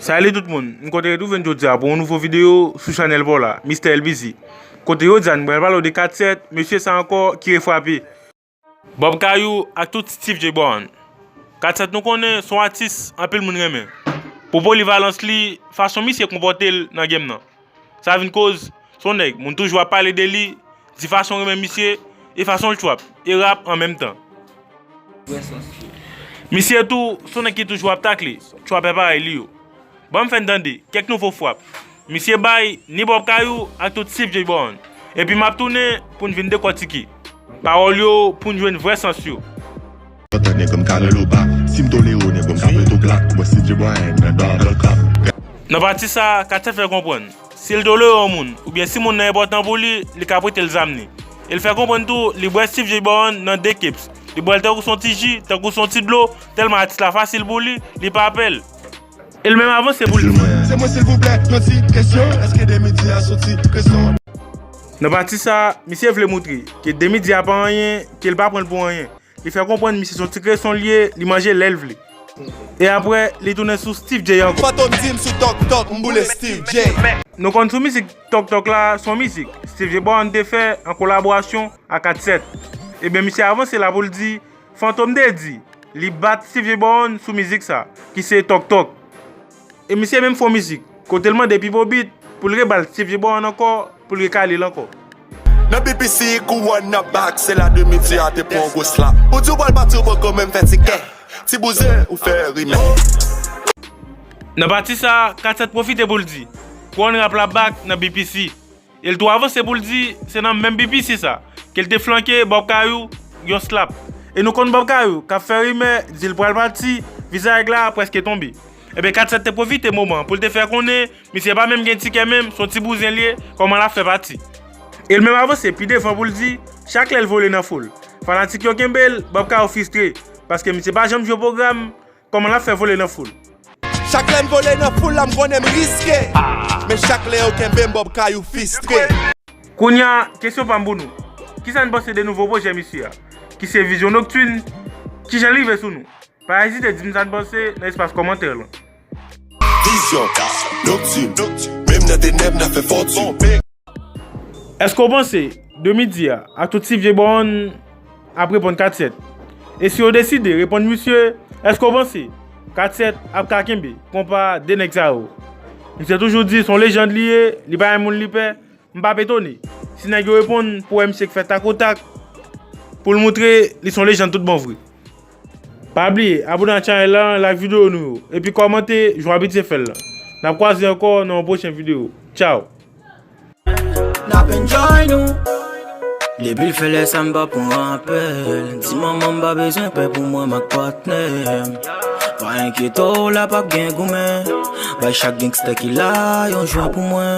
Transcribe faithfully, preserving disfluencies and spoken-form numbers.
Salut tout moun, m kontan retwouve n jodi a pou yon nouvo videyo sou chanèl pa w la, Mister L B Z. Kote jodi a n pral pale w de Kat Sèt, mesye sa ankò ki refrape. Bob Kayou ak tout Steve J Brown. Kat Sèt nou konnen se yon atis anpil moun renmen. Pou polivalans li, fason misye konpòte l nan game nan. Sa vin koz se yon nèg moun toujou ap pale de li, di fason renmen misye, e fason l trap, e rap an menm tan. Misye tou se yon nèg ki toujou ap takle trapè parèy li yo. Ban m fè n tande kèk nouvo frap misye bay ni Bob Kayou ak tout Steve J Brown. Epi m ap tounen pou n vin dekòtike pawòl yo pou n jwenn vrè sans yo. Kontan nèg m kale loba, si m tolere w nèg m ka pete w klak, mwen si djebwa en nan dòdò kap. Nan pati sa, Kat Sèt fè konprann, si l tolere yon moun, oubyen si moun nan enpòtan pou li, li ka prete l zam li. E l fè konprann tou, li bwè Steve J Brown nan de keps. Li bwè l tankou se yon ti ji, tankou se yon ti dlo, tèlman atis la fasil pou li, li pa pè l. E l menm avanse pou l di. Se mwen silvouplè, yon ti kesyon, èske de midi a soti kesyon? Nan pati sa, misye vle moutre ke de midi a pa anyen, ke l pa pran l pou anyen. Li fè konprann misye se yon ti kreson l ye, li manje lè l vle. E apre, li tounen sou Steve J ankò. Fantom di m sou Tok Tok, m boule Steve J. Nou konn sou mizik Tok Tok la, se yon mizik Steve J Brown te fè an kolaborasyon ak Kat Sèt. Ebyen, misye avanse la pou l di, Fantom te di, li bat Steve J Brown sou mizik sa, ki se Tok Tok. E misye menm fè yon mizik, kote l mande Pipo Beat pou l rebal Steve J Brown ankò, pou l rekale l ankò. Nan B P C, kouwòn nan bak, se la de midi a te pran gwo slap. Ou di w pral pati, ou poko menm fè tikè. Ti bouzen, ou fè rimè. Nan pati sa, Kat Sèt pwofite pou l di, kouwòn rap la bak nan B P C. E l tou avanse pou l di, se nan menm B P C sa, ke l te flanke Bob Kayou yon slap. E nou konn Bob Kayou, k ap fè rimè, di l pral pati, vizaj la prèske tonbe. Ebyen, Kat Sèt te pwofite moman pou l te fè konnen, misye pa menm gen tikè menm, se yon ti bouzen l ye, kòman l ap fè pati. E l menm avanse pi devan pou l di, chak lè l vole nan foul, fanatik yo kenbe l, Bob Kayou fristre, paske misye pa janm jwe pwogram, kòman l ap fè vole nan foul. Chak lè m vole nan foul la, m konnen m riske. Men chak lè yo kenbe m, Bob Kayou fistre. Kounye a, kesyon pa m pou nou. Kisa n panse de nouvo pwojè misye a, ki se Vizyon Noktin? Kijan l rive sou nou? Pa ezite di m sa n panse nan espas kòmantè lan. Vizyon Noktin, menm nan tenèb n ap fè fòtin. Èske w panse, de midi a, ak tout Steve J Brown ap reponn Kat Sèt? E si yo deside reponn misye, èske w panse Kat Sèt ap ka kenbe konpa de nèg sa yo? Misye toujou di se yon lejand li ye, li pa yon moun li pè. M p ap etone si nèg yo reponn pou wè misye k fè takotak pou l moutre li se yon lejand tout bon vre. Pa bliye abone ak chanèl la, like videyo nou yo, epi kòmante jan w abitye fè l lan. N ap kwaze ankò nan yon pwochen videyo. Tchao! N ap enjoy nou. Depi l fè lè sa m pa pran apèl. Di manman m pa bezwen pè pou mwen, m ak patnè m. Pa enkyete w, la p ap gen goumen. Bay chak gangsta ki la yon jwa pou mwen.